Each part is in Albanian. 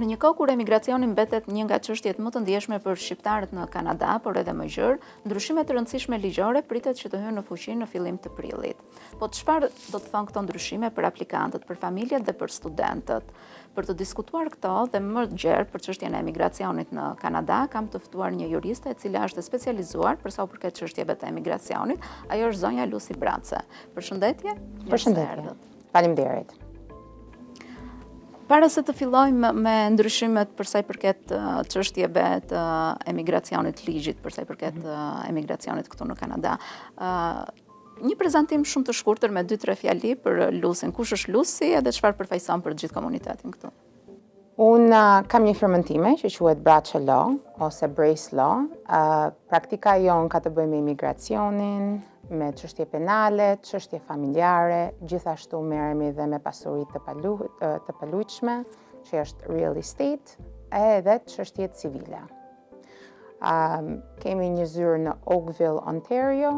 Në një kohë kur emigracioni mbetet një nga çështjet më të ndjeshme për shqiptarët në Kanada, por edhe më gjerë, ndryshime të rëndësishme ligjore pritet që të hyjnë në fuqi në fillim të prillit. Po çfarë do të thonë këto ndryshime për aplikantët, për familjet dhe për studentët? Për të diskutuar këto dhe më gjerë për çështjen e emigracionit në Kanada, kam të ftuar një juriste e cila është e specializuar për sa u përket çështjeve të emigracionit. Ajo është zonja Lusi Brace. Përshëndetje. Përshëndetje. Faleminderit. Para se të fillojmë me ndryshimet për sa i përket çështjeve të emigracionit ligjit, për sa i përket mhm. emigracionit këtu në Kanada, Një prezantim shumë të shkurtër me 2-3 fjali për Lusin. Kush është Lusi edhe çfarë përfaqëson për të gjithë komunitetin këtu? Unë kam një firmën time që quhet Brace Law ose Brace Law. Praktika jonë ka të bëjë me imigracionin, me çështje penale, çështje familjare, gjithashtu merremi dhe me pasuri të, palu, të paluajtshme, që është real estate, edhe çështje civile. Um, kemi një zyrë në Oakville, Ontario,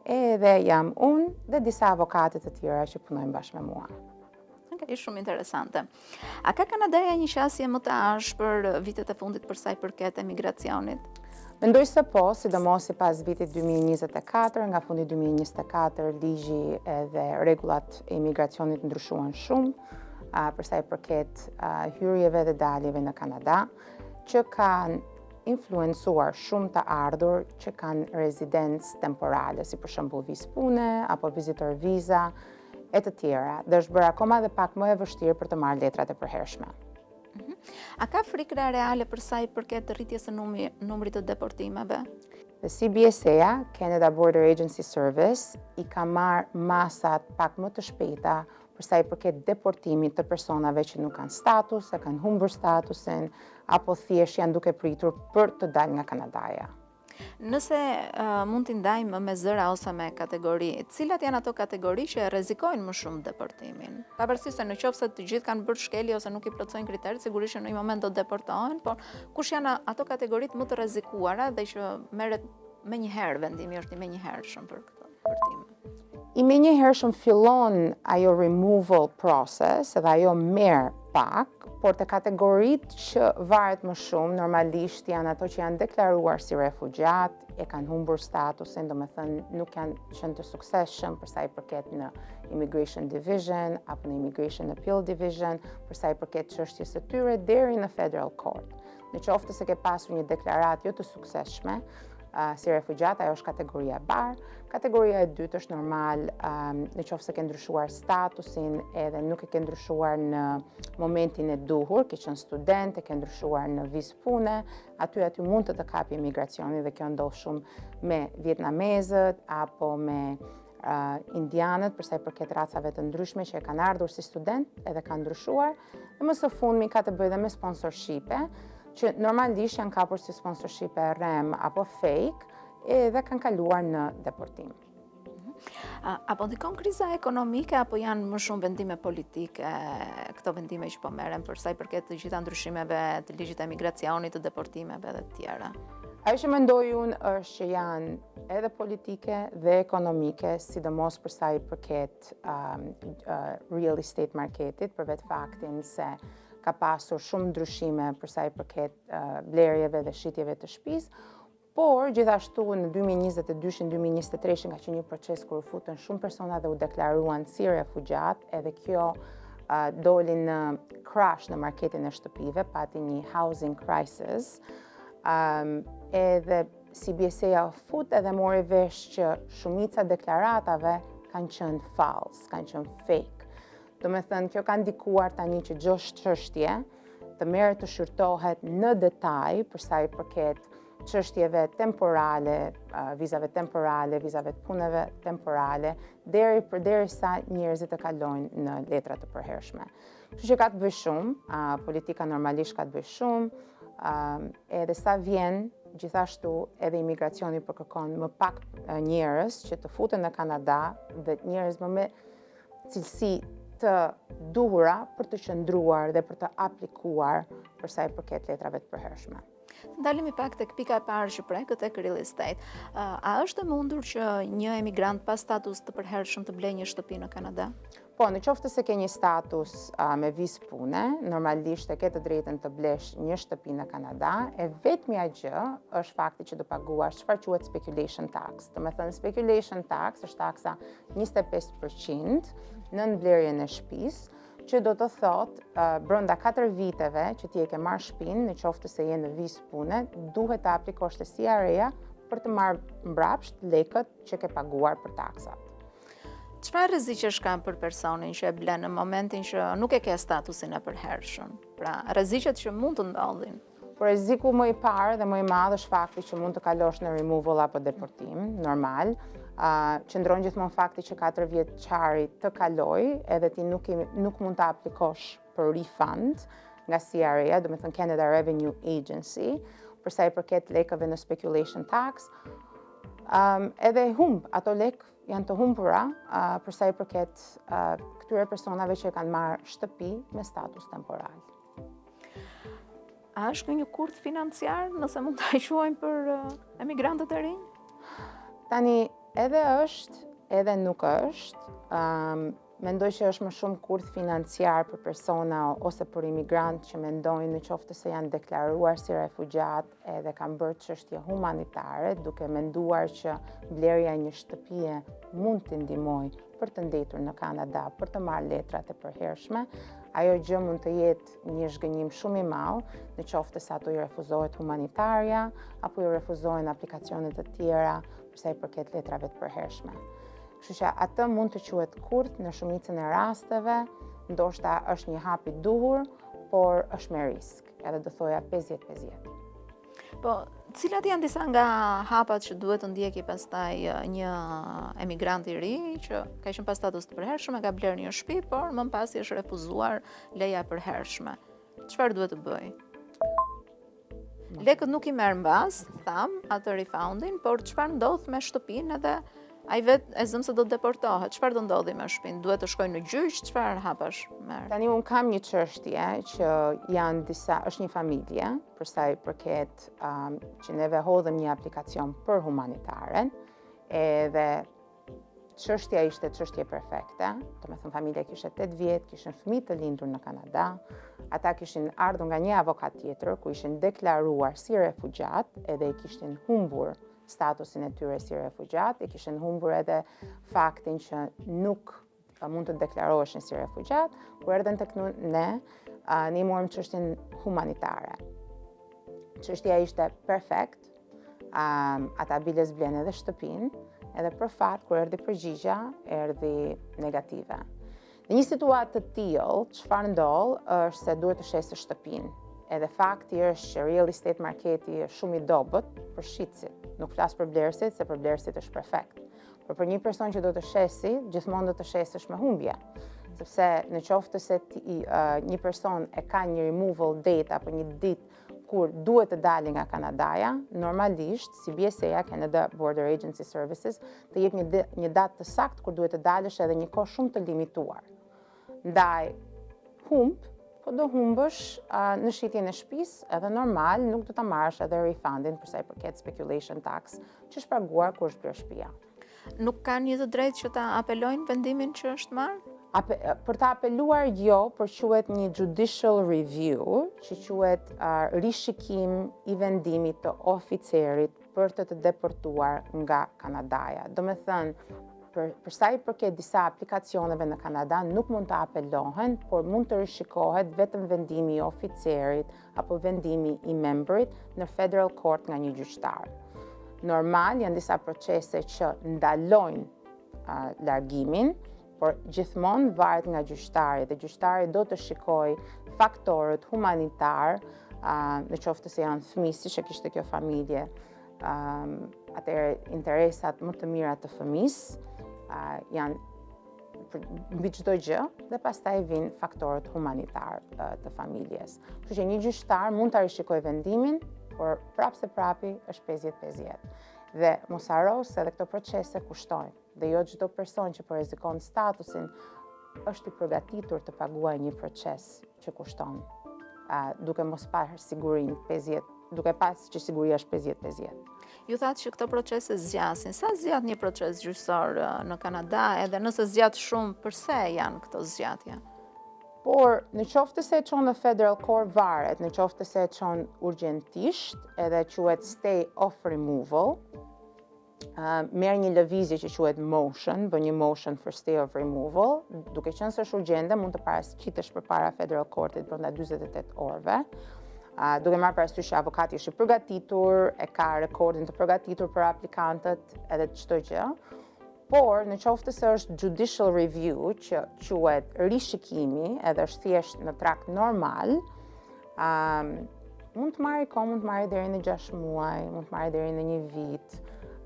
edhe jam unë dhe disa avokate të tjera që punojnë bashkë me mua. Ok, shumë interesante. A ka Kanadaja një qasje më të ashpër vitet e fundit për sa i përket emigracionit? Mendoj se po, sidomos pas vitit 2024, nga fundi 2024, ligji edhe rregullat e imigracionit ndryshuan shumë, për sa i përket hyrjeve dhe daljeve në Kanada, që kanë influencuar shumë të ardhur që kanë rezidencë temporale, si për shembull vizë pune apo visitor visa e të tjera, dhe është bërë akoma dhe pak më e vështirë për të marrë letrat e përhershme. Mhm. A ka frikra reale për sa i përket rritjes së numrit të deportimeve? Dhe CBSA-ja, Canada Border Agency Service, i ka marrë masat pak më të shpejta për sa i përket deportimit të personave që nuk kanë status, e kanë humbur statusin, apo thjesht janë duke pritur për të dalë nga Kanadaja. Nëse mund t'i ndajmë me zëra ose me kategori, cilat janë ato kategori që e rrezikojnë më shumë deportimin? Pavarësisht se në qoftë se të gjithë kanë bërë shkelje ose nuk i plotësojnë kriteret, sigurisht që në një moment do deportohen, por kush janë ato kategoritë më të rrezikuara dhe që merret menjëherë vendimi është i menjëhershëm për këto deportime? I menjëhershëm fillon ajo removal process edhe ajo merr pak, por të kategoritë që varet më shumë, normalisht janë ato që janë deklaruar si refugjat, e kanë humbur statusin, do me thënë nuk janë qenë të suksesshëm për sa i përket në Immigration Division, apo në Immigration Appeal Division, për sa i përket çështjes së tyre, deri në Federal Court. Në qoftë se ke pasur një deklaratë jo të suksesshme, si refugjat, ajo është kategoria e parë. Kategoria e dytë është normal në qoftë se ke ndryshuar statusin edhe nuk e ke ndryshuar në momentin e duhur, ke qenë student, e ke ndryshuar në vizë pune, aty aty mund të të kapi imigracioni dhe kjo ndodh shumë me vietnamezët apo me uh, indianët për sa i përket racave të ndryshme që e kanë ardhur si student edhe kanë ndryshuar. Dhe më së fundmi ka të bëjë dhe me sponsorshipe, që normalisht janë kapur si sponsorshipe rreme apo fake edhe kanë kaluar në deportim. A po ndikon kriza ekonomike apo janë më shumë vendime politike, këto vendime që po merren për sa i përket të gjitha ndryshimeve të ligjit të emigracionit, të deportimeve dhe të tjera? Ajo që mendoj unë është që janë edhe politike dhe ekonomike, sidomos për sa i përket um, uh, real estate marketit, për vetë faktin se ka pasur shumë ndryshime për sa i përket uh, blerjeve dhe shitjeve të shtëpisë, por gjithashtu në 2022-shin, 2023-shin ka qenë një proces kur u futën shumë persona dhe u deklaruan si refugjat, edhe kjo uh, doli në crash në marketin e shtëpive, pati një housing crisis, um, edhe CBSA u fut edhe mori vesh që shumica deklaratave kanë qenë false, kanë qenë fake. Do me thënë, kjo ka ndikuar tani që çdo çështje të merret të shqyrtohet në detaj për sa i përket çështjeve temporale, vizave temporale, vizave të puneve temporale, deri për deri sa njerëzit të kalojnë në letra të përhershme. Kështu që ka të bëjë shumë, politika normalisht ka të bëjë shumë, edhe sa vjen gjithashtu edhe imigracioni po kërkon më pak njerëz që të futen në Kanada dhe njerëz më me cilësi të duhura për të qëndruar dhe për të aplikuar për sa i përket letrave të përhershme. Të ndalemi pak tek pika e parë që prekët tek real estate. A është e mundur që një emigrant pa status të përhershëm të blejë një shtëpi në Kanada? Po, në qoftë se ke një status me vizë pune, normalisht e ke të drejtën të blesh një shtëpi në Kanada, e vetmja gjë është fakti që do paguash çfarë quhet speculation tax. Domethënë, speculation tax është taksa 25% në blerjen e shtëpisë, që do të thotë brenda 4 viteve që ti e ke marrë shtëpinë, në qoftë se je në vizë pune, duhet të aplikosh te CRA-ja për të marrë mbrapsht lekët që ke paguar për taksat. Çfarë rreziqesh ka për personin që e blen në momentin që nuk e ke statusin e përhershëm? Pra, rreziqet që mund të ndodhin. Por rreziku më i parë dhe më i madh është fakti që mund të kalosh në removal apo deportim, normal. Uh, qëndron gjithmonë fakti që 4 vjeçari të kaloj, edhe ti nuk, i, nuk mund të aplikosh për refund nga CRA, domethënë Canada Revenue Agency, për sa i përket lekëve në speculation tax, um, edhe humb ato lekë janë të humbura uh, për sa i përket uh, këtyre personave që kanë marrë shtëpi me status temporal. A është një kurth financiar, nëse mund ta quajmë për uh, emigrantët e rinj? Tani, edhe është, edhe nuk është. Um, mendoj që është më shumë kurth financiar për persona ose për imigrantë që mendojnë në qoftë se janë deklaruar si refugjat edhe kanë bërë çështje humanitare, duke menduar që blerja e një shtëpie mund t'i ndihmojë për të ndenjtur në Kanada, për të marrë letrat e përhershme, ajo gjë mund të jetë një zhgënjim shumë i madh, në qoftë se ato i refuzohet humanitarja apo i refuzohen aplikacionet të tjera për sa i përket letrave të përhershme. Kështu që atë mund të quhet kurth në shumicën e rasteve, ndoshta është një hap i duhur, por është me risk, edhe do thoja 50-50. Po, cilat janë disa nga hapat që duhet të ndjeki pastaj një emigrant i ri që ka qenë pa status të përhershëm e ka blerë një shtëpi, por më pas i është refuzuar leja e përhershme. Çfarë duhet të bëjë? Lekët nuk i merr mbas, thamë, atë refundin, por çfarë ndodh me shtëpinë edhe ai vetë e zëmë se do të deportohet. Çfarë do ndodhi me shtëpinë? Duhet të shkojë në gjyq? Çfarë hapash merr? Tani unë kam një çështje që janë disa, është një familje, për sa i përket um, që neve hodhëm një aplikacion për humanitaren, edhe çështja ishte çështje perfekte, domethënë familja kishte 8 vjet, kishin fëmijë të lindur në Kanada, ata kishin ardhur nga një avokat tjetër ku ishin deklaruar si refugjat edhe e kishin humbur statusin e tyre si refugjat, e kishin humbur edhe faktin që nuk mund të deklaroheshin si refugjat, kur erdhën tek ne, ne i morëm çështjen humanitare. Çështja ishte perfekt, ata biles blenë edhe shtëpinë, edhe për fat, kur erdhi përgjigja, erdhi negative. Në një situatë të tillë, çfarë ndodh është se duhet të shesësh shtëpinë. Edhe fakti është që real estate marketi është shumë i dobët për shitësit. Nuk flas për blerësit, se për blerësit është perfekt. Por për një person që do të shesi, gjithmonë do të shesësh me humbje. Sepse në qoftë se ti, uh, një person e ka një removal date apo një ditë kur duhet të dali nga Kanadaja, normalisht CBSA, Canada Border Agency Services, të jep një, një datë të saktë kur duhet të dalësh edhe një kohë shumë të limituar. Ndaj, humb, po do humbësh uh, në shitjen e shtëpisë, edhe normal nuk do ta marrësh edhe refundin për sa i përket speculation tax, që është paguar kur është blerë shtëpia. Nuk kanë një të drejtë që ta apelojnë vendimin që është marrë? Ape, për ta apeluar jo, por quhet një judicial review, që quhet uh, rishikim i vendimit të oficerit për të të deportuar nga Kanadaja. Domethënë, për, për sa i përket disa aplikacioneve në Kanada, nuk mund të apelohen, por mund të rishikohet vetëm vendimi i oficerit apo vendimi i memberit në federal court nga një gjyqtar. Normal janë disa procese që ndalojnë uh, largimin, por gjithmonë varet nga gjyqtari dhe gjyqtari do të shikojë faktorët humanitar, uh, në qoftë se janë fëmijë, siç e kishte kjo familje, um, atëherë interesat më të mira të fëmijës uh, janë mbi çdo gjë dhe pastaj vijnë faktorët humanitar të familjes. Kështu që një gjyqtar mund ta rishikojë vendimin, por prapë se prapi është 50-50. Dhe mos harro se edhe këto procese kushtojnë. Dhe jo çdo person që po rrezikon statusin është i përgatitur të paguajë një proces që kushton, duke mos parë sigurinë 50. Duke pas që siguria është 50-50. Ju thatë që këto procese zgjasin. Sa zgjat një proces gjyqësor në Kanada edhe nëse zgjat shumë, përse janë këto zgjatje? Por, në qoftë se e çon në Federal Court varet, në qoftë se e çon urgjentisht, edhe quhet stay of removal, merr një lëvizje që quhet motion, bën një motion for stay of removal, duke qenë se është urgjente, mund të paraqitesh përpara Federal Courtit brenda 48 orëve. Uh, duke marrë parasysh që avokati është i përgatitur, e ka rekordin të përgatitur për aplikantët edhe çdo gjë. Por, në qoftë se është judicial review, që quhet rishikimi, edhe është thjesht në trakt normal, um, mund të marrë kohë, mund të marrë deri në 6 muaj, mund të marrë deri në një vit,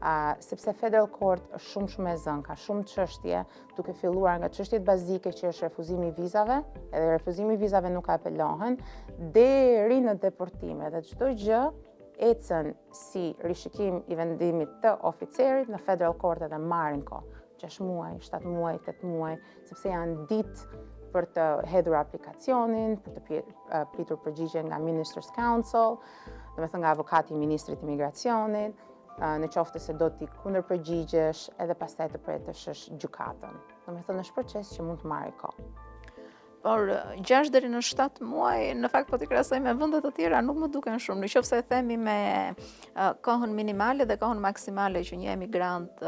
uh, sepse Federal Court është shumë shumë e zënë, ka shumë çështje, duke filluar nga çështjet bazike që është refuzimi i vizave, edhe refuzimi i vizave nuk apelohen, deri në deportime dhe çdo gjë ecën si rishikim i vendimit të oficerit në Federal Court edhe marrin kohë. 6 muaj, 7 muaj, 8 muaj, sepse janë ditë për të hedhur aplikacionin, për të pritur përgjigje nga Minister's Counsel, domethënë nga avokati i Ministrit të Imigracionit, në qoftë se do t'i kundërpërgjigjesh edhe pastaj të presësh gjykatën. Domethënë është proces që mund të marrë kohë. Por 6 deri në 7 muaj, në fakt po t'i krahasoj me vende të tjera, nuk më duken shumë. Në qoftë se e themi me kohën minimale dhe kohën maksimale që një emigrant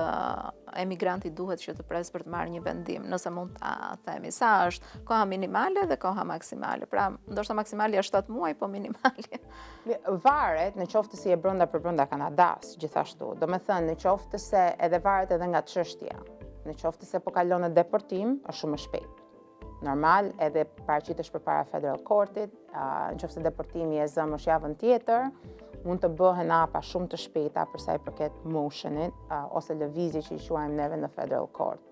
emigranti duhet që të presë për të marrë një vendim, nëse mund ta themi sa është koha minimale dhe koha maksimale. Pra, ndoshta maksimalja është 7 muaj, po minimalja. Varet në qoftë se je brenda për brenda Kanadas, gjithashtu. Domethënë, në qoftë se edhe varet edhe nga çështja. Në qoftë se po kalon në deportim, është shumë më shpejt. Normal, edhe paraqitesh përpara Federal Courtit, në qoftë se deportimi e zëmë është javën tjetër, mund të bëhen hapa shumë të shpejta për sa i përket motionit, ose lëvizje që i quajmë neve në Federal Court.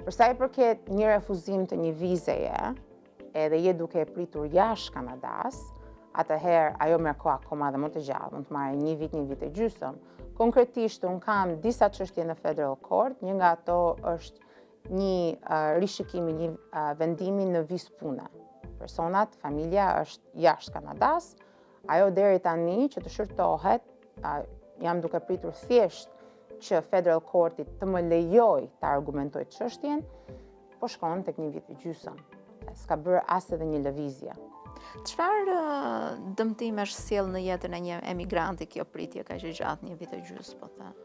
Për sa i përket një refuzim të një vizeje, edhe je duke e pritur jashtë Kanadas, atëherë ajo merr kohë akoma dhe më të gjatë, mund të marrë një vit, një vit e gjysëm. Konkretisht, unë kam disa çështje në Federal Court, një nga ato është një rishikim i një vendimi në vizë pune. Personat, familja është jashtë Kanadas, ajo deri tani që të shqyrtohet, jam duke pritur thjesht që Federal Courti të më lejoj të argumentoj çështjen, po shkon tek një vit e gjysëm. S'ka bërë as edhe një lëvizje. Çfarë dëmtimesh sjell në jetën e një emigranti kjo pritje kaq e gjatë një vit e gjysmë, po them?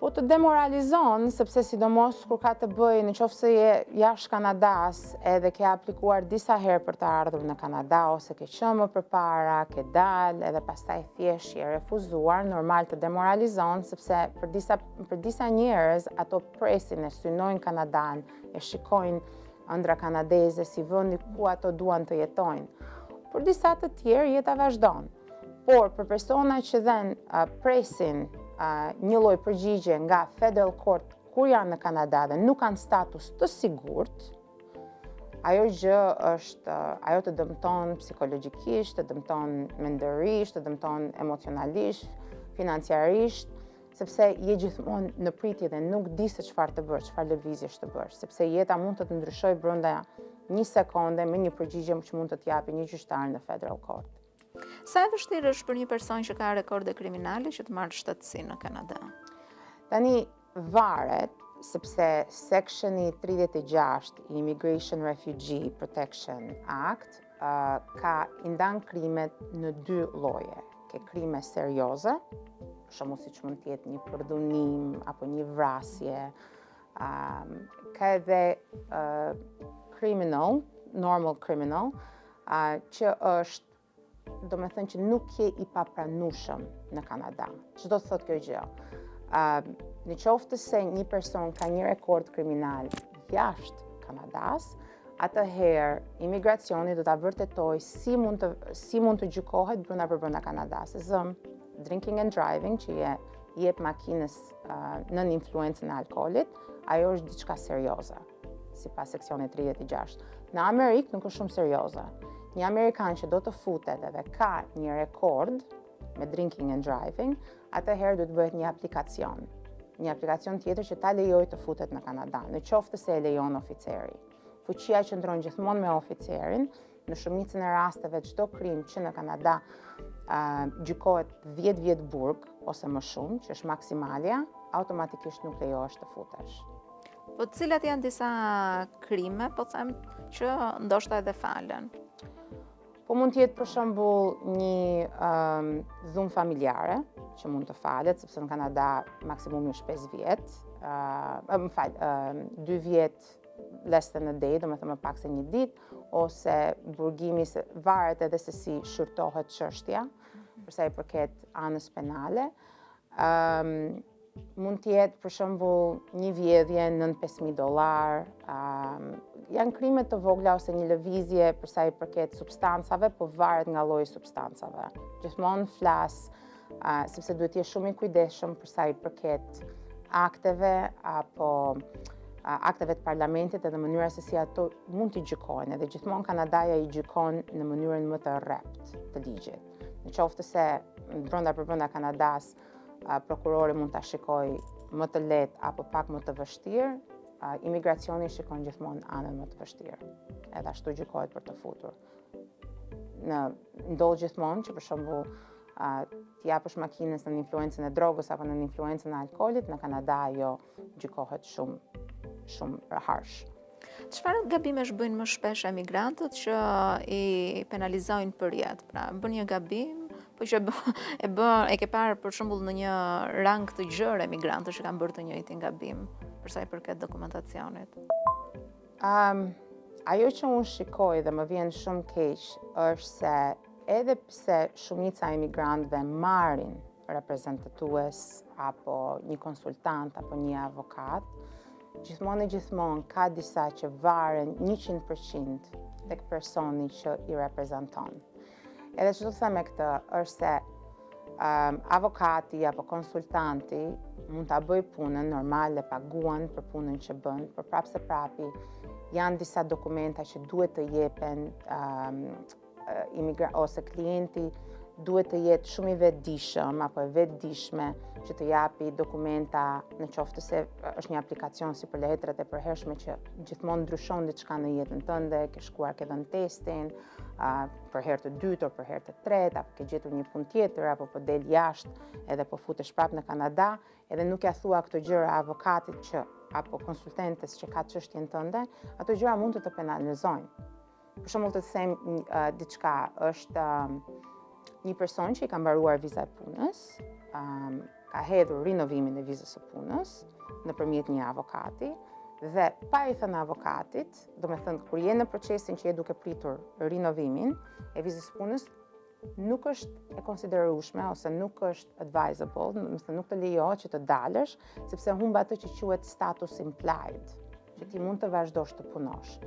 Po të demoralizon, sepse sidomos kur ka të bëjë në qoftë se je jashtë Kanadas edhe ke aplikuar disa herë për të ardhur në Kanada ose ke qenë më përpara, ke dalë edhe pastaj thjesht je refuzuar, normal të demoralizon, sepse për disa, për disa njerëz ato presin e synojnë Kanadan, e shikojnë ëndrra kanadeze si vendi ku ato duan të jetojnë. Për disa të tjerë jeta vazhdon. Por për persona që then presin një lloj përgjigje nga Federal Court kur janë në Kanada dhe nuk kanë status të sigurt, ajo gjë është, ajo të dëmton psikologjikisht, të dëmton mendërisht, të dëmton emocionalisht, financiarisht, sepse je gjithmonë në pritje dhe nuk di se çfarë të bësh, çfarë lëvizjesh të bësh, sepse jeta mund të të ndryshojë brenda një sekonde me një përgjigje që mund të të japi një gjyqtar në Federal Court. Sa e vështirë është për një person që ka rekorde kriminale që të marrë shtetësinë në Kanada? Tani varet, sepse sectioni 36 i Immigration Refugee Protection Act uh, ka i ndan krimet në dy lloje. Ke krime serioze, për shembull siç mund të jetë një përdhunim apo një vrasje, um, ka edhe uh, criminal, normal criminal, uh, që është domethënë që nuk je i papranueshëm në Kanada. Ç'do të thotë kjo gjë? Uh, në qoftë se një person ka një rekord kriminal jashtë Kanadas, atëherë imigracioni do ta vërtetojë si mund të si mund të gjykohet brenda për brenda Kanadas. Zëm drinking and driving që je jep makinës uh, nën influencën e alkoolit, ajo është diçka serioze, sipas seksionit 36. Në Amerikë nuk është shumë serioze. Një amerikan që do të futet edhe ka një rekord me drinking and driving, atëherë do të bëhet një aplikacion. Një aplikacion tjetër që ta lejojë të futet në Kanada, në qoftë se e lejon oficeri. Fuqia qëndron gjithmonë me oficerin, në shumicën e rasteve çdo krim që në Kanada gjykohet 10 vjet burg ose më shumë, që është maksimalja, automatikisht nuk lejohesh të futesh. Po cilat janë disa krime, po them që ndoshta edhe falen? Po mund të jetë për shembull një um, dhunë familjare që mund të falet, sepse në Kanada maksimumi është 5 vjet, uh, më fal, uh, 2 vjet less than a day, domethënë më pak se një ditë, ose burgimi se varet edhe se si shqyrtohet çështja, për sa i përket anës penale. Um, mund të jetë për shembull një vjedhje nën 5000 dollar, um, janë krime të vogla ose një lëvizje për sa i përket substancave, po varet nga lloji i substancave. Gjithmonë flas uh, sepse duhet të jesh shumë i kujdesshëm për sa i përket akteve apo akteve të parlamentit edhe mënyra se si ato mund të gjykohen, edhe gjithmonë Kanadaja i gjykon në mënyrën më të rreptë të ligjit. Në qoftë se brenda për brenda Kanadas, prokurori mund ta shikojë më të lehtë apo pak më të vështirë, imigracioni shikon gjithmonë anën më të vështirë. Edhe ashtu gjykohet për të futur. Në ndodh gjithmonë që për shembull t'i japësh makinës nën influencën e drogës apo nën influencën e alkoolit, në Kanada ajo gjykohet shumë shumë harsh. Çfarë gabimesh bëjnë më shpesh emigrantët që i penalizojnë për jetë? Pra, bën një gabim, po që e bë, e ke parë për shembull në një rang të gjerë emigrantësh që kanë bërë të njëjtin gabim për sa i përket dokumentacionit. Um, ajo që unë shikoj dhe më vjen shumë keq është se edhe pse shumica e emigrantëve marrin reprezentues apo një konsultant apo një avokat, gjithmonë e gjithmonë ka disa që varen 100% tek personi që i reprezenton. Edhe që do të them me këtë është se um, avokati apo konsultanti mund ta bëjë punën normale, paguan për punën që bën, por prapë se prapi janë disa dokumenta që duhet të jepen um, imigra ose klienti duhet të jetë shumë i vetëdijshëm apo e vetëdijshme që të japi dokumenta në qoftë se është një aplikacion si për letrat e përhershme që gjithmonë ndryshon diçka në jetën tënde, ke shkuar ke dhënë testin, uh, për herë të dytë ose për herë të tretë, apo ke gjetur një punë tjetër apo po del jashtë edhe po futesh prapë në Kanada, edhe nuk ja thua këto gjëra avokatit që apo konsultentes që ka çështjen tënde, ato gjëra mund të të penalizojnë. Për shembull të them uh, diçka, është uh, një person që i ka mbaruar viza e punës, um, ka hedhur rinovimin e vizës së punës nëpërmjet një avokati dhe pa i thënë avokatit, domethënë kur je në procesin që je duke pritur rinovimin e vizës së punës, nuk është e konsiderueshme ose nuk është advisable, domethënë nuk të lejohet që të dalësh, sepse humb atë që quhet status implied, që ti mund të vazhdosh të punosh.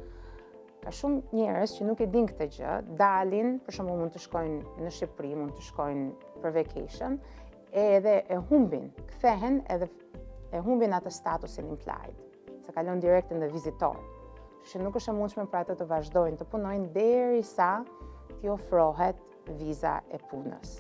Ka shumë njerëz që nuk e dinë këtë gjë, dalin, për shembull mund të shkojnë në Shqipëri, mund të shkojnë për vacation, edhe e humbin, kthehen edhe e humbin atë statusin implied, se kalon direkt në vizitor. Kështu që nuk është e mundshme për atë të vazhdojnë të punojnë derisa t'i ofrohet viza e punës.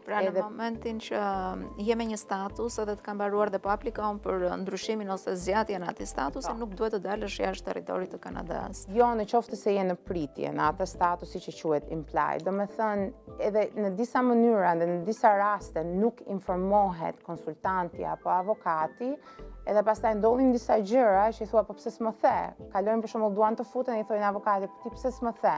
Pra në momentin që um, je me një status edhe të ka mbaruar dhe po aplikon për ndryshimin ose zgjatjen e atij statusi, po. nuk duhet të dalësh jashtë territorit të Kanadas. Jo, në qoftë se je në pritje, në atë statusi që quhet implied. Domethënë, edhe në disa mënyra dhe në disa raste nuk informohet konsultanti apo avokati, Edhe pastaj ndodhin disa gjëra që i thua po pse s'më the? Kalojnë për shembull duan të futen i thonë avokatit, po ti pse s'më the?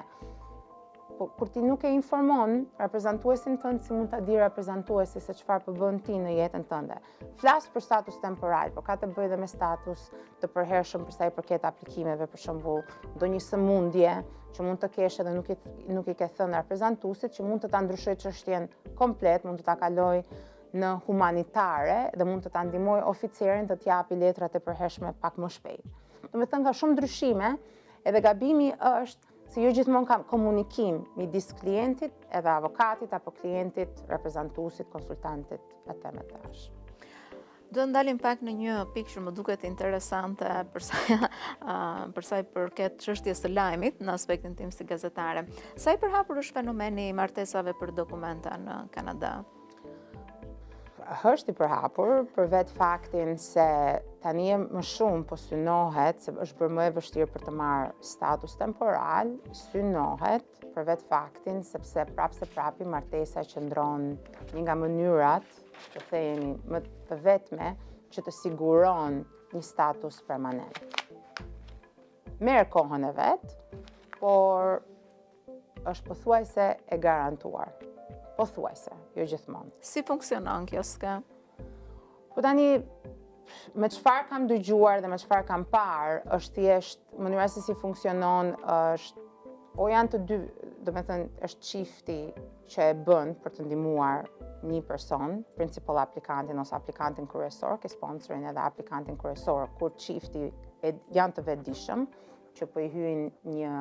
Po kur ti nuk e informon reprezentuesin tënd, si mund ta di reprezentuesi se çfarë po bën ti në jetën tënde? Flas për status temporal, po ka të bëjë dhe me status të përhershëm për sa i përket aplikimeve, për shembull, ndonjë sëmundje që mund të kesh edhe nuk i nuk i ke thënë reprezentuesit që mund të ta ndryshojë çështjen komplet, mund të ta kalojë në humanitare dhe mund të ta ndihmojë oficerin të t'japi letrat e përhershme pak më shpejt. Domethënë ka shumë ndryshime, edhe gabimi është se jo gjithmonë ka komunikim midis klientit edhe avokatit apo klientit, reprezentuesit, konsultantit e të me thash. Do të ndalim pak në një pikë që më duket interesante për sa për sa i përket çështjes së lajmit në aspektin tim si gazetare. Sa i përhapur është fenomeni i martesave për dokumenta në Kanada? Është i përhapur për vetë faktin se tani e më shumë po synohet, se është bërë më e vështirë për të marrë status temporal, synohet për vetë faktin sepse prapë se prapi martesa qëndron një nga mënyrat, të themi, më të vetme që të siguron një status permanent. Merr kohën e vet, por është pothuajse e garantuar. Pothuajse, jo gjithmonë. Si funksionon kjo skemë? Po tani, me çfarë kam dëgjuar dhe me çfarë kam parë, është thjesht mënyra se si funksionon është o janë të dy, domethënë, është çifti që e bën për të ndihmuar një person, principal aplikantin ose aplikantin kryesor, ke sponsorin edhe aplikantin kryesor, kur çifti e, janë të vetëdijshëm, që po i hyjnë një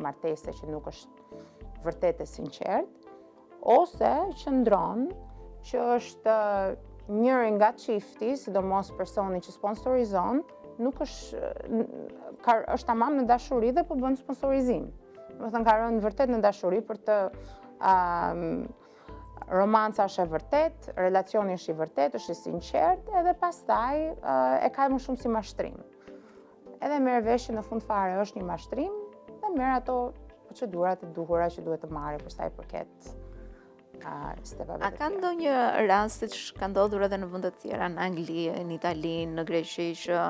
martese që nuk është vërtet e sinqertë, ose qëndron që është njëri nga çifti, sidomos personi që sponsorizon, nuk është, ka, është tamam në dashuri dhe po bën sponsorizim. Domethënë, ka rënë vërtet në dashuri për të um, romanca është e vërtet, relacioni është i vërtet, është i sinqert, edhe pastaj uh, e ka më shumë si mashtrim. Edhe merr vesh që në fund fare është një mashtrim dhe merr ato procedurat e duhura që duhet të marrë për sa i përket stepave. A ka ndonjë rast siç ka ndodhur edhe në vende të tjera, në Angli, në Itali, në Greqi që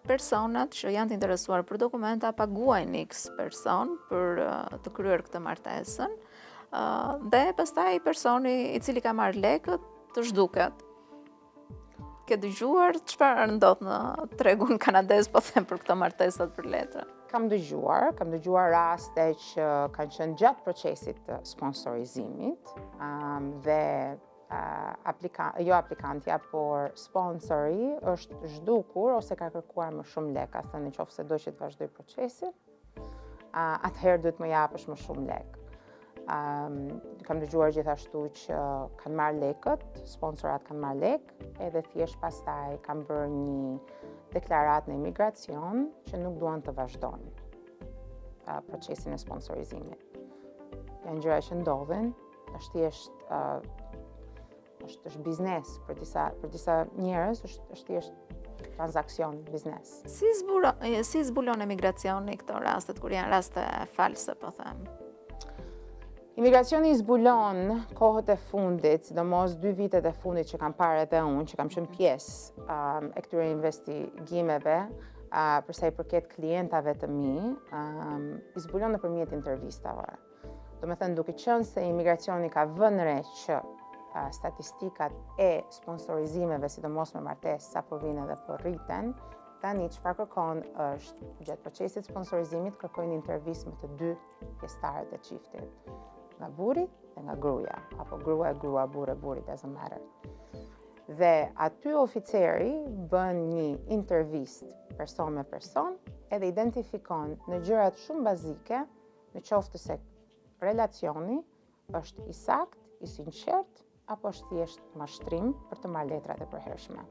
personat që janë të interesuar për dokumenta paguajnë X person për të kryer këtë martesën dhe pastaj personi i cili ka marrë lekët të zhduket. Ke dëgjuar çfarë ndodh në tregun kanadez, po them për këto martesat për letra? Kam dëgjuar, kam dëgjuar raste që kanë qenë gjatë procesit të sponsorizimit um, dhe uh, aplika, jo aplikantja, por sponsori është zhdukur ose ka kërkuar më shumë lekë, ka thënë në qoftë se do që të vazhdoj procesin, atëherë duhet më japësh më shumë lekë. Um, kam dëgjuar gjithashtu që kanë marrë lekët, sponsorat kanë marrë lekë, edhe thjesht pastaj kanë bërë një deklaratë në imigracion që nuk duan të vazhdojnë uh, procesin e sponsorizimit. Janë gjëra që ndodhin, është thjesht uh, është është biznes për disa për disa njerëz është është thjesht transaksion biznes. Si zbulon si zbulon emigracioni këto rastet kur janë raste false, po them? Imigracioni i zbulon kohët e fundit, sidomos dy vitet e fundit që kam parë edhe unë, që kam qenë pjesë um, e këtyre investigimeve, uh, për sa i përket klientave të mi, um, i zbulon nëpërmjet intervistave. Domethënë, duke qenë se imigracioni ka vënë re që statistikat e sponsorizimeve, sidomos me martesë, sa po vijnë edhe po rriten, tani çfarë kërkon është gjatë procesit sponsorizimit kërkojnë intervistë me të dy pjesëtarët e çiftit, nga burri dhe nga gruaja, apo grua e grua, burrë e burrë, doesn't matter. Dhe aty oficeri bën një intervistë person me person edhe identifikon në gjërat shumë bazike Në qoftë se relacioni është i saktë, i sinqertë, apo është thjesht mashtrim për të marrë letrat e përhershme.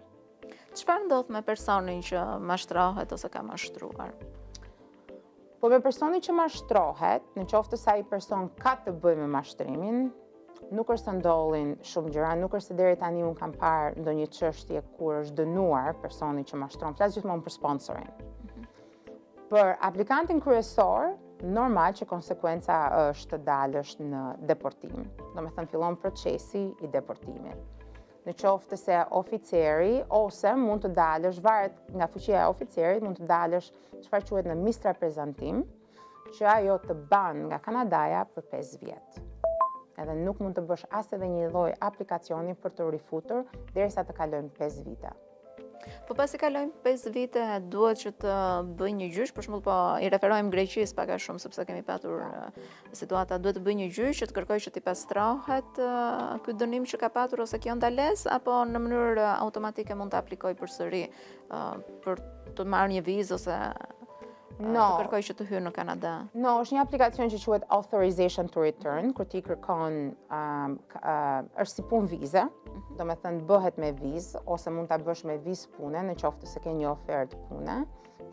Çfarë ndodh me personin që mashtrohet ose ka mashtruar? Po me personin që mashtrohet, në qoftë se ai person ka të bëjë me mashtrimin, nuk është se ndodhin shumë gjëra, nuk është se deri tani unë kam parë ndonjë çështje kur është dënuar personi që mashtron, flas gjithmonë për sponsorin. Mhm. Për aplikantin kryesor, normal që konsekuenca është të dalësh në deportim. Domethënë, fillon procesi i deportimit. Në qoftë se oficeri, ose mund të dalësh, varet nga fuqia e oficerit, mund të dalësh çfarë quhet në misreprezentim, që ajo të ban nga Kanadaja për 5 vjet. Edhe nuk mund të bësh as edhe një lloj aplikacioni për t'u rifutur, derisa të kalojnë 5 vite. Po pasi kalojnë 5 vite, duhet që të bëjë një gjyq, për shembull po i referohem Greqisë pak a shumë sepse kemi patur situata, duhet të bëjë një gjyq që të kërkojë që t'i pastrohet ky dënim që ka patur ose kjo ndalesë apo në mënyrë automatike mund të aplikojë përsëri për të marrë një vizë ose No. Të kërkojë që të hyjë në Kanada. No, është një aplikacion që quhet Authorization to Return, kur ti kërkon, um, uh, është si punë vize, mhm. domethënë bëhet me vizë, ose mund ta bësh me vizë pune, në qoftë se ke një ofertë pune,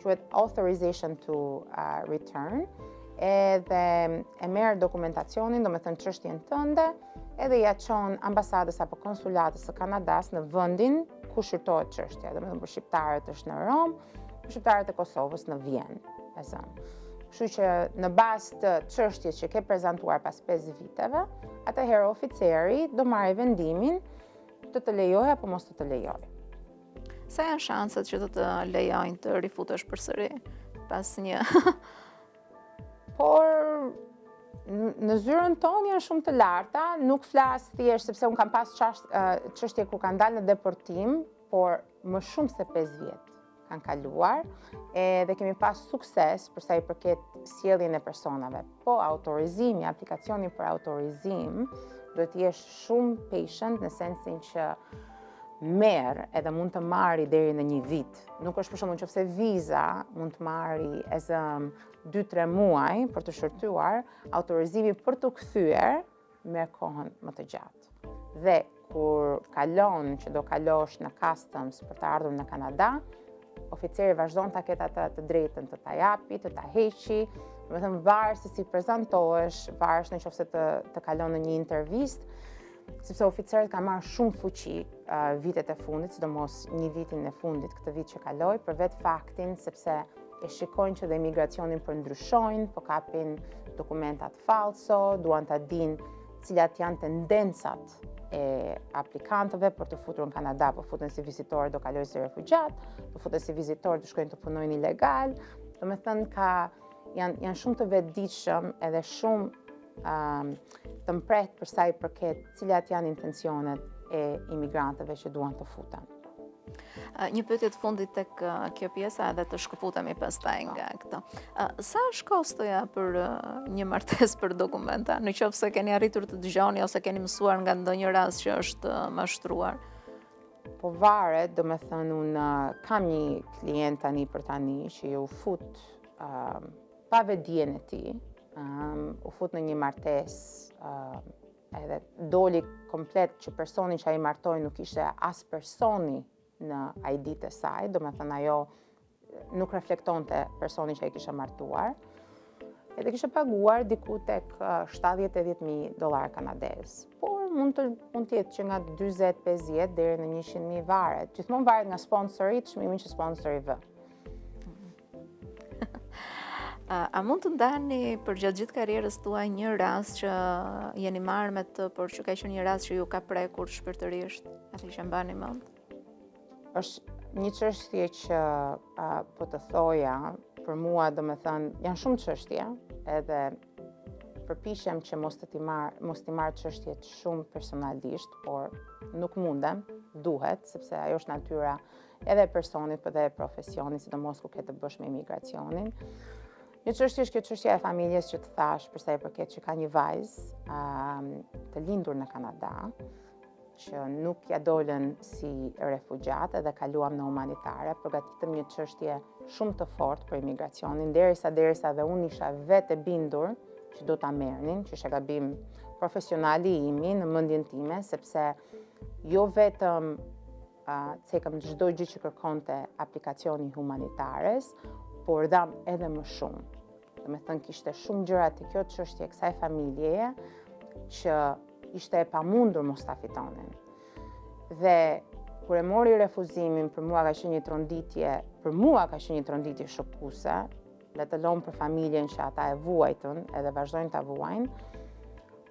quhet Authorization to uh, Return, edhe e merr dokumentacionin, domethënë çështjen tënde, edhe ia çon ambasadës apo konsulatës së Kanadas në vendin ku shqyrtohet çështja. Domethënë për shqiptarët është në Romë, për shqiptarët e Kosovës në Vjenë, e zëmë. Kështu që në bazë të çështjes që ke prezantuar pas 5 viteve, atëherë oficeri do marrë vendimin të të lejojë apo mos të të lejojë. Sa janë shanset që të të lejojnë të rifutesh përsëri pas një... Por në zyrën tonë janë shumë të larta, nuk flas thjesht sepse unë kam pas çështje ku kanë dalë në deportim, por më shumë se 5 vjet kanë kaluar, edhe kemi pas sukses për sa i përket sjelljen e personave. Po autorizimi, aplikacioni për autorizim, duhet të jesh shumë patient në sensin që merr edhe mund të marri deri në një vit. Nuk është për shembull nëse viza mund të marri e zëmë 2-3 muaj për të shqyrtuar, autorizimi për t'u kthyer merr kohën më të gjatë. Dhe kur kalon që do kalosh në customs për të ardhur në Kanada, oficeri vazhdon ta ketë atë të drejtën të ta japi, të ta heqi, domethënë varet se si prezantohesh, varet në qoftë se të, të kalon në një intervistë, sepse oficerët kanë marrë shumë fuqi uh, vitet e fundit, sidomos një vitin e fundit, këtë vit që kaloi, për vetë faktin sepse e shikojnë që dhe imigracionin po ndryshojnë, po kapin dokumentat falso, duan ta dinë cilat janë tendencat e aplikantëve për t'u futur në Kanada, po futen si vizitorë do kalojnë si refugjat, po futen si vizitorë do shkojnë të punojnë ilegal, domethënë ka, janë, janë shumë të vetëdijshëm edhe shumë um, të mprehtë për sa i përket cilat janë intencionet e imigrantëve që duan të futen. Një pyetje të fundit tek kjo pjesa edhe të shkëputemi pastaj po. nga këto. Sa është kostoja për një martesë për dokumenta? Në qoftë se keni arritur të dëgjoni ose keni mësuar nga ndonjë rast që është mashtruar? Po varet, domethënë unë kam një klient tani për tani që u fut uh, pa vetëdijen e tij, um, u fut në një martesë uh, edhe doli komplet që personi që ai martoi nuk ishte as personi në ID-të e saj, domethënë ajo nuk reflektonte personin që ai kishte martuar. Edhe kishte paguar diku tek 70-80.000 dollar kanadez. Por mund të mund të jetë që nga 40-50 deri në 100.000 varet. Gjithmonë varet nga sponsori, çmimin që sponsori vë. A mund të ndani përgjatë gjithë karrierës tuaj një rast që jeni marrë me të, por që ka qenë një rast që ju ka prekur shpirtërisht, atë që mbani mend? Është një çështje që a, po të thoja, për mua domethënë, janë shumë çështje, edhe përpiqem që mos të t'i marr, mos t'i marr çështjet shumë personalisht, por nuk mundem, duhet, sepse ajo është natyra edhe e personit, por dhe e profesionit, sidomos kur ke të bësh me imigracionin. Një çështje është kjo çështja e familjes që të thashë, për sa i përket që ka një vajzë um, të lindur në Kanada, që nuk ia dolën si refugjat edhe kaluam në humanitare, përgatitëm një çështje shumë të fortë për imigracionin, derisa derisa dhe unë isha vetë e bindur që do ta merrnin, që ishte gabim profesional i imi në mendjen time, sepse jo vetëm cekëm çdo gjë që kërkonte aplikacioni i humanitares, por dhamë edhe më shumë. Domethënë, kishte shumë gjëra te kjo çështje e kësaj familjeje që ishte e pamundur mos ta fitonin. Dhe kur e mori refuzimin, për mua ka qenë një tronditje, për mua ka qenë një tronditje shokuese, le të lëmë për familjen që ata e vuajtën edhe vazhdojnë ta vuajnë,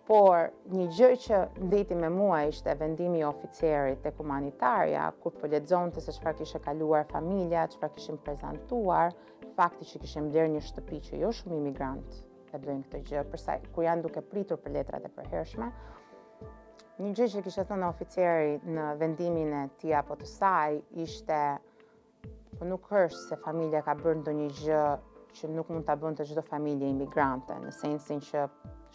Por, një gjë që ndeti me mua ishte vendimi i oficerit tek humanitarja, kur po lexonte se çfarë kishte kaluar familja, çfarë kishin prezantuar, fakti që kishin blerë një shtëpi që jo shumë imigrantë e bëjnë këtë gjë, përsa kur janë duke pritur për letrat e përhershme. Një gjë që kishte thënë oficeri në vendimin e tij apo të saj ishte Po nuk është se familja ka bërë ndonjë gjë që nuk mund ta bënte çdo familje imigrante, në sensin që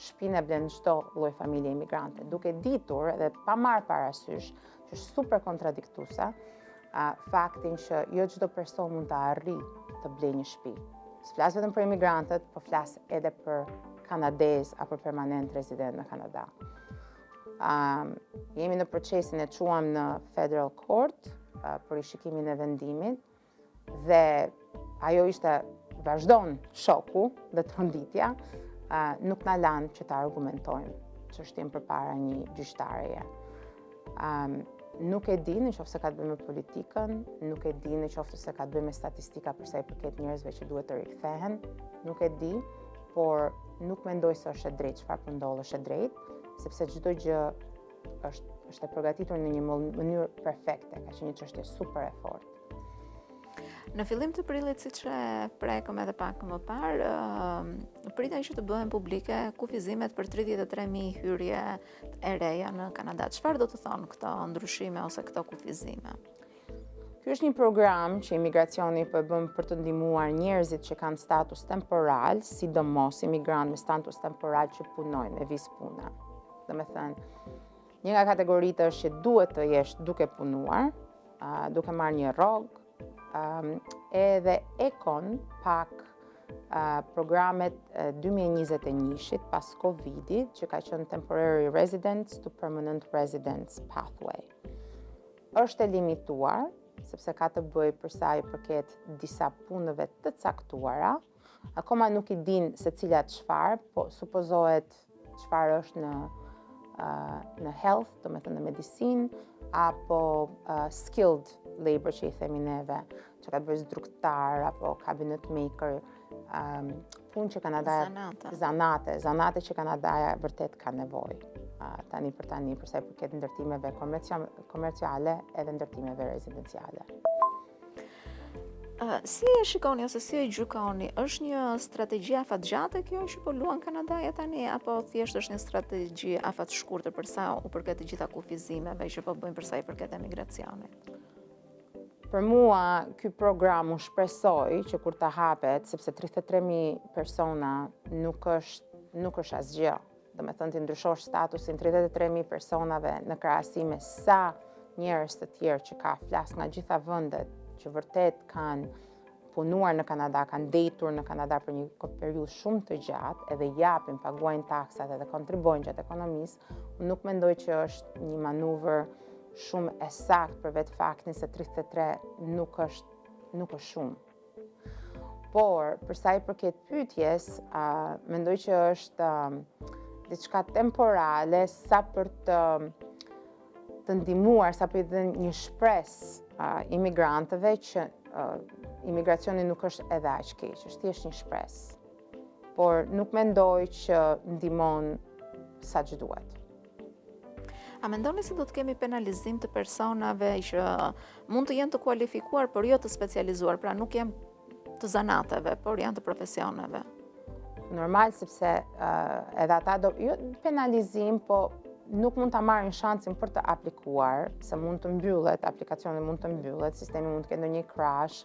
shpinë e blen çdo lloj familje imigrante, duke ditur edhe pa marrë parasysh, që është super kontradiktuese, a, faktin që jo çdo person mund të arrijë të blejë një shtëpi. S'flas vetëm për imigrantët, po flas edhe për kanadezë apo permanent rezident në Kanada. Um, jemi në procesin e çuam në Federal Court uh, për rishikimin e vendimit dhe ajo ishte vazhdon shoku dhe tronditja, uh, nuk na lanë që të argumentojmë. çështjen përpara një gjyqtareje. Um, nuk e di në qoftë se ka të bëjë me politikën, nuk e di në qoftë se ka të bëjë me statistika për sa i përket njerëzve që duhet të rikthehen, nuk e di, por nuk mendoj se është e drejtë çfarë po ndodh është e drejtë, sepse çdo gjë është është e përgatitur në një mënyrë perfekte, ka qenë një çështje super e fortë. Në fillim të prillit, siç e prekëm edhe pak më parë, priten që të bëhen publike kufizimet për 33.000 hyrje e reja në Kanada. Çfarë do të thonë këto ndryshime ose këto kufizime? Ky është një program që imigracioni po e bën për të ndihmuar njerëzit që kanë status temporal, sidomos imigrantë me status temporal që punojnë me vizë pune. Domethënë, një nga kategoritë është që duhet të jesh duke punuar, duke marrë një rrogë, edhe ekon pak programet 2021-shit pas Covidit, që ka qenë Temporary Residents to Permanent Residents Pathway. Është e limituar, sepse ka të bëjë për sa i përket disa punëve të caktuara, Akoma nuk i din se cilat çfarë, po supozohet çfarë është në në health, domethënë në medicinë, apo uh, skilled labor që i themi neve, që ka të bëjë zdrukthtar, apo cabinet maker, um, punë që Kanadaja... Zanate. Zanate, zanate që Kanadaja vërtet ka nevojë. Uh, tani për tani, për sa i përket ndërtimeve komerciale edhe ndërtimeve rezidenciale. Si e shikoni ose si e gjykoni? Është një strategji afatgjate kjo që po luan Kanadaja tani apo thjesht është një strategji afatshkurtër për sa u përket të gjitha kufizimeve që po bëjnë për sa i përket emigracionit? Për mua, ky program unë shpresoj që kur të hapet, sepse 33.000 persona nuk është, nuk është asgjë. Domethënë t'i ndryshosh statusin 33.000 personave në krahasim me sa njerëz të tjerë që ka flas nga gjitha vendet që vërtet kanë punuar në Kanada, kanë ndejtur në Kanada për një periudhë shumë të gjatë, edhe japin, paguajnë taksat edhe kontribuojnë gjatë ekonomisë, unë nuk mendoj që është një manuvër shumë e saktë për vetë faktin se 33 nuk është nuk është shumë. Por, për sa i përket pyetjes, uh, mendoj që është uh, diçka temporale sa për të të ndihmuar, sa për të dhënë një shpresë uh, imigrantëve që uh, imigracioni nuk është edhe aq keq, është thjesht një shpresë. Por nuk mendoj që ndihmon sa që duhet. A mendoni se do të kemi penalizim të personave që mund të jenë të kualifikuar, por jo të specializuar, pra nuk janë të zanateve, por janë të profesioneve? Normal, sepse uh, edhe ata do, jo penalizim, po nuk mund ta marrin shansin për të aplikuar, se mund të mbyllet, aplikacioni mund të mbyllet, sistemi mund të ketë ndonjë crash,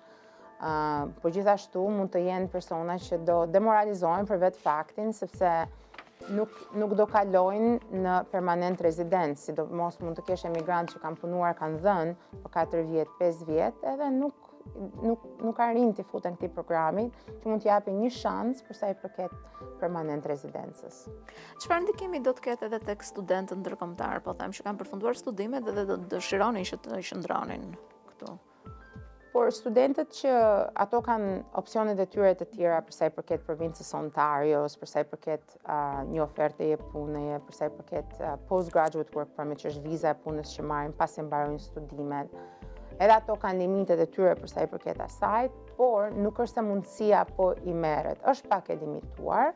Uh, po gjithashtu mund të jenë persona që do demoralizohen për vetë faktin, sepse nuk, nuk do kalojnë në permanent resident, sidomos mund të kesh emigrantë që kanë punuar, kanë dhënë për 4 vjet, 5 vjet, edhe nuk, nuk, nuk arrijnë t'i futen këtij programi, që mund t'japi një shans për sa i përket permanent rezidencës. Çfarë ndikimi do të ketë edhe tek studentët ndërkombëtarë, po them që kanë përfunduar studimet dhe do të dëshironin që të qëndronin këtu? Por studentët që ato kanë opsionet e tyre të tjera për sa i përket provincës Ontarios, për sa i përket uh, një oferte puneje, për sa i përket uh, postgraduate work permit, që është viza e punës që marrin pasi mbarojnë studimet. Edhe ato kanë limitet e tyre për sa i përket asaj, por nuk është se mundësia po i merret. Është pak e limituar,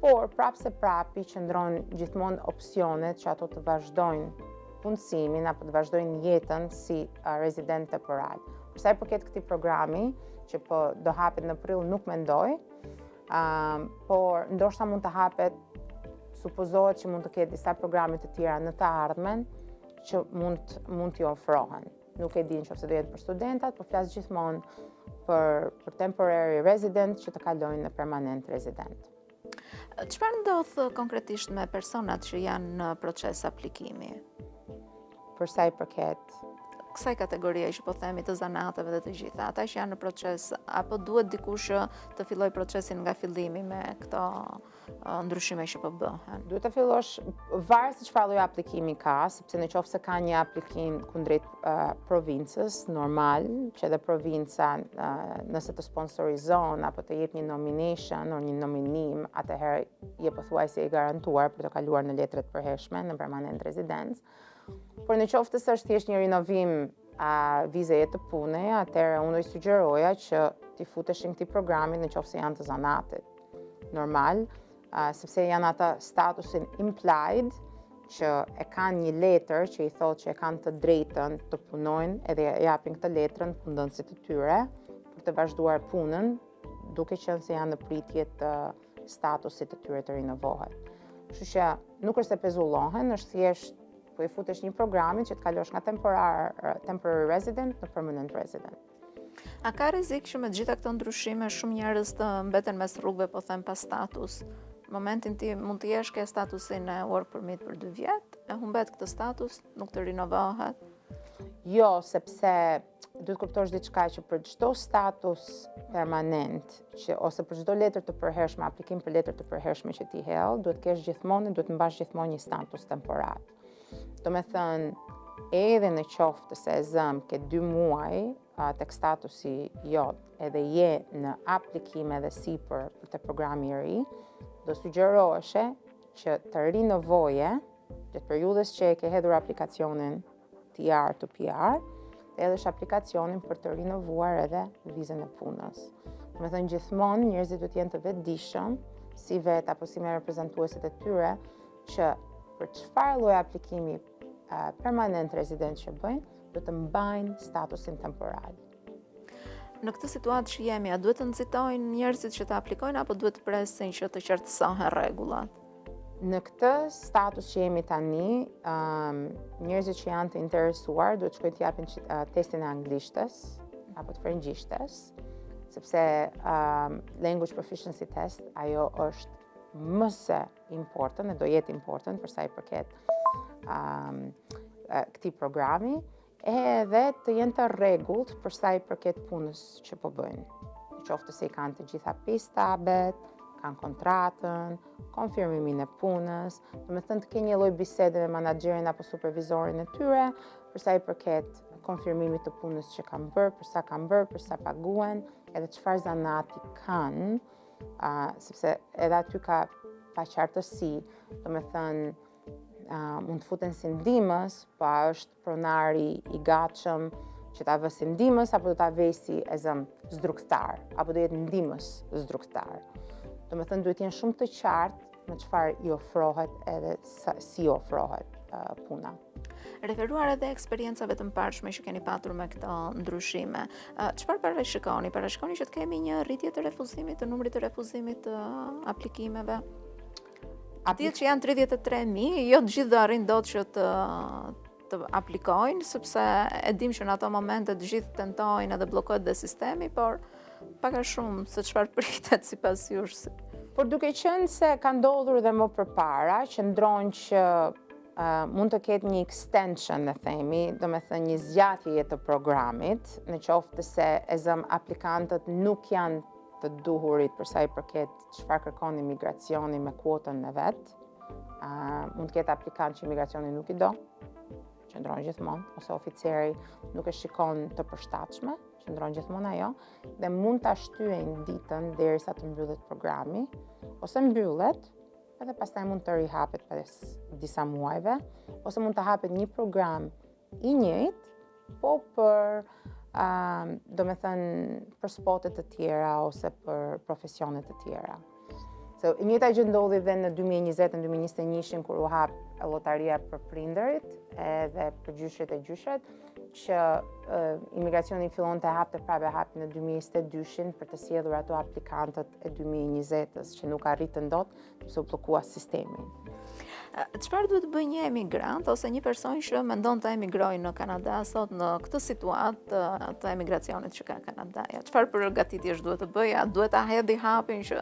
por prapë se prapi qëndron gjithmonë opsionet që ato të vazhdojnë punësimin apo të vazhdojnë jetën si rezident temporal. Për sa i përket këtij programi, që po do hapet në prill nuk mendoj, um, por ndoshta mund të hapet, supozohet që mund të ketë disa programe të tjera në të ardhmen që mund mund t'i ofrohen. Nuk e di në qoftë se do jetë për studentat, po flas gjithmonë për, për temporary resident që të kalojnë në permanent resident. Çfarë ndodh konkretisht me personat që janë në proces aplikimi? Për sa i përket? kësaj kategorie që po themi të zanateve dhe të gjitha, ata që janë në proces, apo duhet dikush që të fillojë procesin nga fillimi me këto ndryshime që po bëhen? Duhet të fillosh, varet se çfarë lloj aplikimi ka, sepse në qoftë se ka një aplikim kundrejt uh, provincës, normal, që edhe provinca uh, nëse të sponsorizon apo të jep një nomination o një nominim, atëherë je pothuajse i garantuar për të kaluar në letër të përhershme, në permanent residence. Por në qoftë se është thjesht një rinovim a vizeje të pune, atëherë unë do i sugjeroja që t'i futeshin këtij programi në qoftë se janë të zanatit. Normal, a, sepse janë ata statusin implied, që e kanë një letër që i thotë që e kanë të drejtën të punojnë edhe japin këtë letrën punëdhënësit të tyre për të vazhduar punën, duke qenë se janë në pritje të statusit të tyre të rinovohet. Kështu që nuk është se pezullohen, është thjesht po i futesh një programi që të kalosh nga temporar, temporary resident në permanent resident. A ka rrezik që me të gjitha këto ndryshime shumë njerëz të mbeten mes rrugëve, po them pa status? Momentin ti mund të jesh ke statusin e work permit për 2 vjet, e humbet këtë status, nuk të rinovohet. Jo, sepse duhet kuptosh diçka që për çdo status permanent, që ose për çdo letër të përhershme, aplikim për letër të përhershme që ti hedh, duhet kesh gjithmonë, duhet mbash gjithmonë një status temporal. Do me thënë, edhe në qoftë se e zëm ke dy muaj tek statusi jot, edhe je në aplikim edhe sipër për te programi i ri, do sugjeroheshe që të rinovoje gjatë periudhës që e ke hedhur aplikacionin TR to PR, të hedhësh aplikacionin për të rinovuar edhe vizën e punës. Do me thënë gjithmonë njerëzit duhet të jenë të vetëdijshëm, si vetë apo si me reprezentuesit e tyre, që për çfarë lloj aplikimi permanent resident që bëjnë, duhet të mbajnë statusin temporal. Në këtë situatë që jemi, a duhet të nxitojnë njerëzit që të aplikojnë apo duhet të presin që të qartësohen rregullat? Në këtë status që jemi tani, um, njerëzit që janë të interesuar duhet të shkojnë të japin uh, testin e anglishtes apo të frëngjishtes, sepse um, language proficiency test ajo është më se important, e do jetë important për sa i përket um, këtij programi, Edhe të jenë të rregullt për sa i përket punës që po bëjnë. Në qoftë se i kanë të gjitha pay stubet, kanë kontratën, konfirmimin e punës, do me thënë të kenë një lloj bisede me manaxherin apo supervizorin e tyre, për sa i përket konfirmimit të punës që kanë bërë, për sa kanë bërë, për sa paguhen, edhe çfarë zanati kanë, uh, sepse edhe aty ka paqartësi, do me thënë, uh, mund të futen si ndihmës, po a është pronari i gatshëm që ta vë si ndihmës apo do ta vejë si e zëmë zdrukthtar, apo do jetë ndihmës zdrukthtar. Do me thënë duhet jenë shumë të qartë me çfarë i ofrohet edhe sa, si i ofrohet uh, puna. Referuar edhe eksperiencave të mëparshme që keni patur me këto ndryshime, çfarë parashikoni? Parashikoni që të kemi një rritje të refuzimit, të numrit të refuzimit të aplikimeve? Dihet që janë 33.000, jo të gjithë do arrijnë dot që të të aplikojnë, sepse e dim që në ato momente të gjithë tentojnë edhe bllokohet dhe sistemi, por pak a shumë se çfarë pritet sipas jush. Por duke qenë se ka ndodhur dhe më përpara, qëndron që uh, mund të ketë një extension, ne themi, do me thënë një zgjatje të programit, në qoftë se e zëm aplikantët nuk janë të duhurit për sa i përket çfarë kërkon imigracioni me kuotën e vet. Uh, mund të ketë aplikant që imigracioni nuk i do, qëndron gjithmonë, ose oficeri nuk e shikon të përshtatshme, qëndron gjithmonë ajo, dhe mund ta shtyejnë ditën derisa të mbyllet programi, ose mbyllet, edhe pastaj mund të rihapet pas disa muajve, ose mund të hapet një program i njëjtë, po për, uh, do me thënë, për spote të tjera ose për profesione të tjera. So, e njëjta gjë ndodhi dhe në 2020 në 2021 kur u hap lotaria për prindërit edhe për gjyshërit e gjyshet, që uh, imigracioni fillon të hapte prapë e hapi në 2022-shin për të sjellur ato aplikantët e 2020-ës që nuk arritën dot sepse u bllokua sistemi. Çfarë duhet të bëjë një emigrant ose një person që mendon të emigrojë në Kanada sot në këtë situatë të, të emigracionit që ka Kanadaja? Çfarë përgatitjesh duhet të bëjë? A duhet ta hedhë hapin që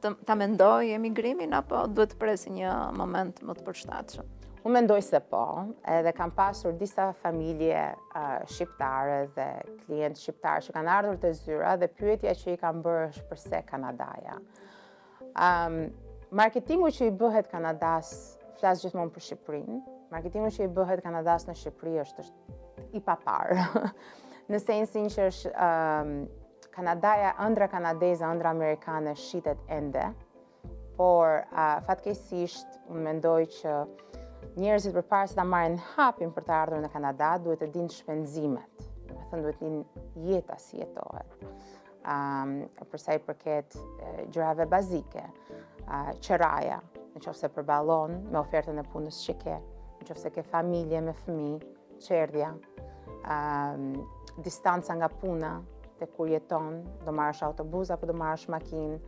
të, ta mendojë emigrimin apo duhet të presë një moment më të përshtatshëm? Unë mendoj se po, edhe kam pasur disa familje uh, shqiptare dhe klientë shqiptarë që kanë ardhur te zyra dhe pyetja që i kam bërë është përse Kanadaja. Um, marketingu që i bëhet Kanadas, flas gjithmonë për Shqipërinë, marketingu që i bëhet Kanadas në Shqipëri është, është i paparë. në sensin që është um, Kanadaja, ëndrra kanadeze, ëndrra amerikane shitet ende, por uh, fatkeqësisht unë mendoj që njerëzit përpara se ta marrin hapin për të ardhur në Kanada, duhet të dinë shpenzimet. Domethënë duhet të dinë jeta si jetohet. Um, për sa i përket gjërave bazike, uh, qeraja, në qoftë se përballon me ofertën e punës që ke, në qoftë se ke familje me fëmijë, çerdhja, um, distanca nga puna te ku jeton, do marrësh autobus apo do marrësh makinë,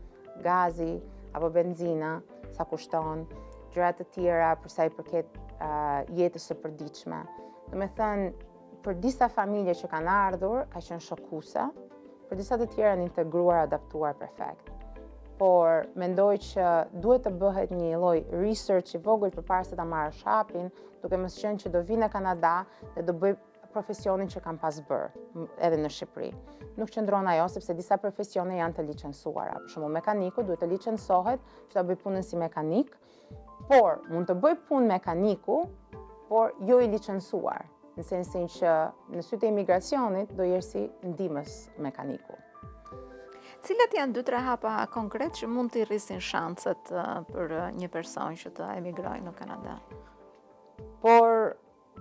gazi apo benzina, sa kushton, gjëra të tjera për sa i përket uh, jetës së përditshme. Domethënë, për disa familje që kanë ardhur, ka qenë shokuese, për disa të tjera janë integruar, adaptuar perfekt. Por mendoj që duhet të bëhet një lloj research i vogël përpara se ta marrësh hapin, duke mos qenë që do vi në Kanada dhe do bëj profesionin që kam pas bërë edhe në Shqipëri. Nuk qëndron ajo sepse disa profesione janë të licencuara. Për shembull, mekaniku duhet të licencohet që ta bëjë punën si mekanik, por mund të bëjë punë mekaniku, por jo i licencuar, në sensin që në sytë e imigracionit do jesh si ndihmës mekaniku. Cilat janë 2-3 hapa konkret që mund t'i rrisin shanset për një person që të emigrojë në Kanada? Por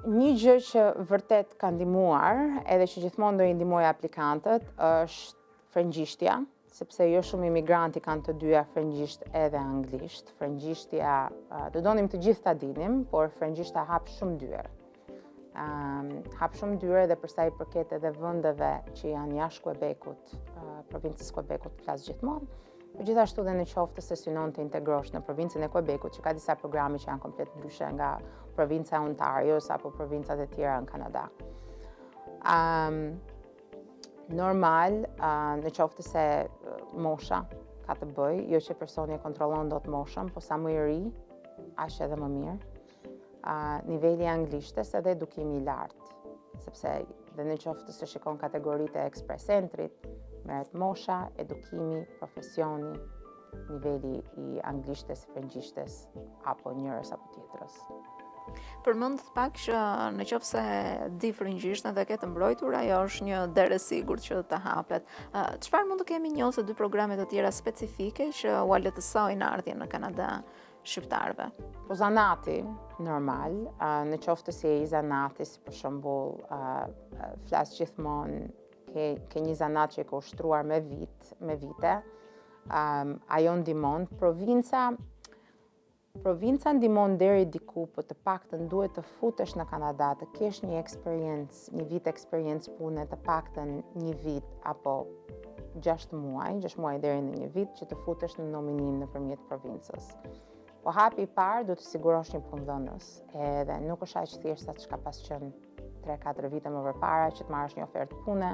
një gjë që vërtet ka ndihmuar, edhe që gjithmonë do i ndihmoj aplikantët, është frëngjishtja, sepse jo shumë imigranti kanë të dyja frëngjisht edhe anglisht. Frëngjishtja, do donim të gjithë ta dinim, por frëngjishtja hap shumë dyer. Um, hap shumë dyer dhe për sa i përket edhe vendeve që janë jashtë Quebecut, uh, provincës Quebecut flas gjithmonë, por gjithashtu dhe në qoftë se synon të integrosh në provincën e Quebecut, që ka disa programe që janë komplet ndryshe nga provinca e Ontarios apo provincat e tjera në Kanada. Um, normal, uh, në qoftë se mosha ka të bëjë, jo që personi e kontrollon dot moshën, po sa më i ri, aq edhe më mirë. niveli i anglishtes edhe edukimi i lartë, sepse dhe në qoftë se shikon kategoritë e Express Entry-t, merret mosha, edukimi, profesioni, niveli i anglishtes, frëngjishtes, apo njërës apo tjetrës. Përmendët pak që në qoftë se di frëngjishten dhe ke të mbrojtur, ajo është një derë e sigurt që të hapet. Çfarë mund të kemi një ose dy programe të tjera specifike që ua lehtësojnë ardhjen në Kanada? shqiptarëve? Po zanati, normal, në qoftë se je i zanatit, si për shembull, flas gjithmonë, ke, ke një zanat që e ke ushtruar me vit, me vite, ajo ndihmon, provinca, provinca ndihmon deri diku, po të paktën duhet të futesh në Kanada, të kesh një eksperiencë, një vit eksperiencë pune, të paktën një vit apo 6 muaj, 6 muaj deri në një vit që të futesh në nominim nëpërmjet provincës. Po hapi i parë duhet të sigurosh një punëdhënës, edhe nuk është aq thjesht sa ç'ka pas qenë 3-4 vite më përpara që të marrësh një ofertë pune,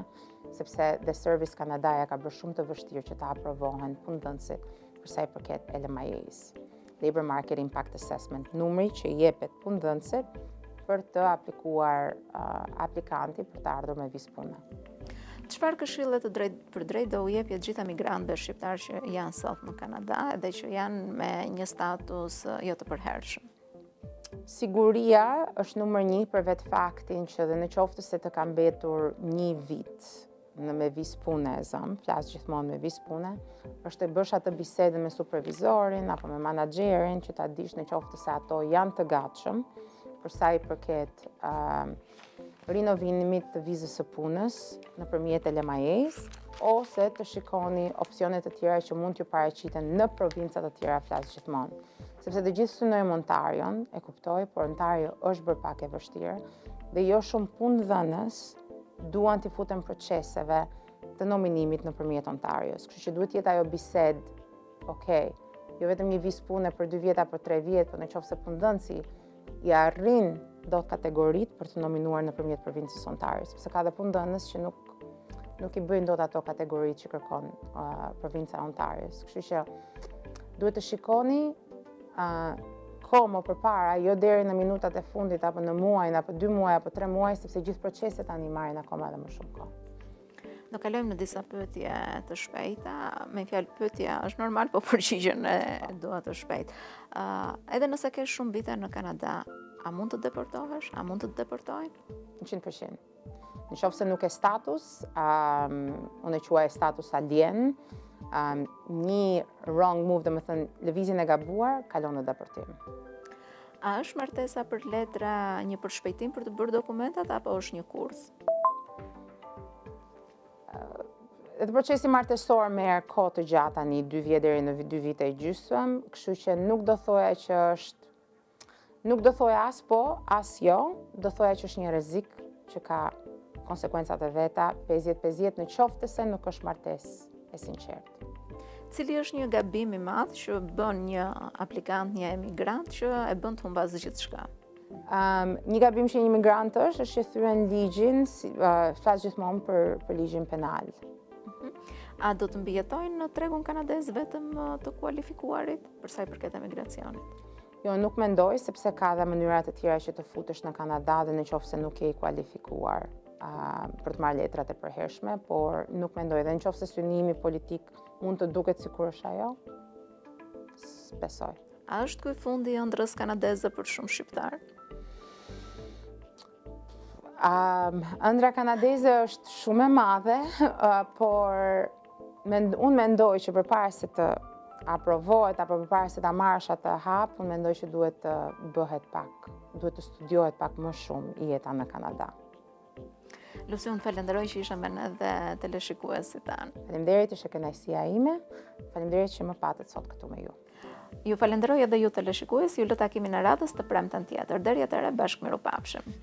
sepse dhe Service Canada ka bërë shumë të vështirë që të aprovohen punëdhënësit për sa i përket LMIA-s. Labor Market Impact Assessment, numri që i jepet punëdhënësit për të aplikuar uh, aplikanti për të ardhur me vizë pune. Çfarë këshille të drejtpërdrejtë do u jepje gjithë emigrantëve shqiptarë që janë sot në Kanada dhe që janë me një status jo të përhershëm? Siguria është numër një për vetë faktin që dhe në qoftë se të ka mbetur një vit në me vizë pune e zëmë, flas gjithmonë me vizë pune, është të bësh atë bisedën me supervizorin apo me manaxherin që ta dish në qoftë se ato janë të gatshëm për sa i përket uh, rinovinimit të vizës së punës nëpërmjet LMIA-s ose të shikoni opsione të tjera që mund t'ju paraqiten në provinca të tjera flas gjithmonë. Sepse të gjithë synojmë Ontarion, e kuptoj, por Ontario është bërë pak e vështirë dhe jo shumë punëdhënës duan t'i futen proceseve të nominimit nëpërmjet Ontarios. Kështu që duhet të jetë ajo bisedë, ok, jo vetëm një vizë pune për 2 vjet apo 3 vjet, por në qoftë se punëdhënësi i arrin dot kategoritë për të nominuar nëpërmjet provincës Ontarios, sepse ka dhe punëdhënës që nuk nuk i bëjnë dot ato kategoritë që kërkon uh, provinca e Ontarios. Kështu që duhet të shikoni uh, kohë më përpara, jo deri në minutat e fundit apo në muajin apo dy muaj apo tre muaj, sepse gjithë proceset tani marrin akoma edhe më shumë kohë. Do kalojmë në disa pyetje të shpejta. Me fjalë pyetja është normal, po përgjigjen e dua të shpejtë. Uh, edhe nëse ke shumë vite në Kanada, a mund të deportohesh? A mund të të deportojnë? 100%. Në qoftë se nuk ke status, um, unë e quaj status alien, um, një wrong move, domethënë, lëvizjen e gabuar, kalon në deportim. A është martesa për letra një përshpejtim për të bërë dokumentat, apo është një kurth? Edhe procesi martesor merr kohë të gjatë tani, 2 vjet deri në 2 vite e gjysmë, kështu që nuk do thoja që është Nuk do thoja as po, as jo, do thoja që është një rrezik që ka konsekuencat e veta 50-50 në qoftë se nuk është martesë e sinqertë. Cili është një gabim i madh që bën një aplikant, një emigrant që e bën të humbasë gjithçka? Um, një gabim që një emigrant është, është që thyen ligjin, si, uh, flas gjithmonë për, për ligjin penal. Mhm. A do të mbijetojnë në tregun kanadez vetëm të kualifikuarit për sa i përket emigracionit? Jo, nuk mendoj, sepse ka dhe mënyra të tjera që të futesh në Kanada dhe në qoftë se nuk je i kualifikuar uh, për të marrë letrat e përhershme, por nuk mendoj dhe në qoftë se synimi politik mund të duket sikur është ajo, s'besoj. A është ky fundi i ëndrrës kanadeze për shumë shqiptarë? Um, ëndrra kanadeze është shumë e madhe, uh, por mend, unë mendoj që përpara se të aprovohet apo përpara se ta marrësh atë hap, unë mendoj që duhet të bëhet pak, duhet të studiohet pak më shumë jeta në Kanada. Lusi, unë të falenderoj që ishe me ne dhe teleshikuesit tanë. Faleminderit, ishte kënaqësia ime. Faleminderit që më patët sot këtu me ju. Ju falenderoj edhe ju teleshikues, ju lë takimin e radhës të premten tjetër. Deri atëherë bashkë mirupafshim.